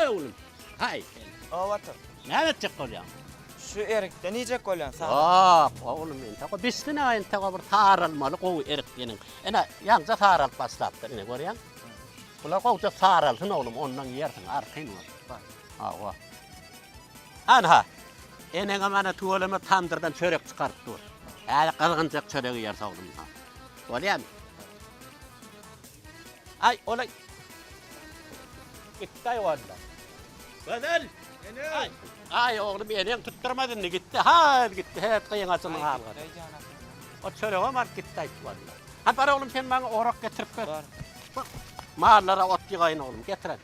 Aý oglum. Haý. O ata. Näme etjek bolýaň? Şu erikden iýjek bolýan sag. Ýok, oglum entek o bişsin a entek o bir saralmaly gowy erik ýeniň. Ene, ýaňja saralyp başlapdyr, ine görýäň. Bular gowja saralsyn oglum, ondan iýersiň, arkaýyn bol. Hawa. Anha, eneňem ana tüweleme tamdyrdan çörek çykaryp dur. Häzir gyzgynjak çörek iýeris oglum. Bolýamy? Aý, olay. Gitdi-aý walla. Gözel! Ene! Aý, aý oglum, eneň tutdurmaz indi, gitdi, haý, gitdi, het gyňajynyň halgady. O çöregem alyp gitdi-aý walla. Ha, bar oglum, sen maňa orak getirip ber. Bar. Mallara ot ýygaýyn oglum, getir hadi.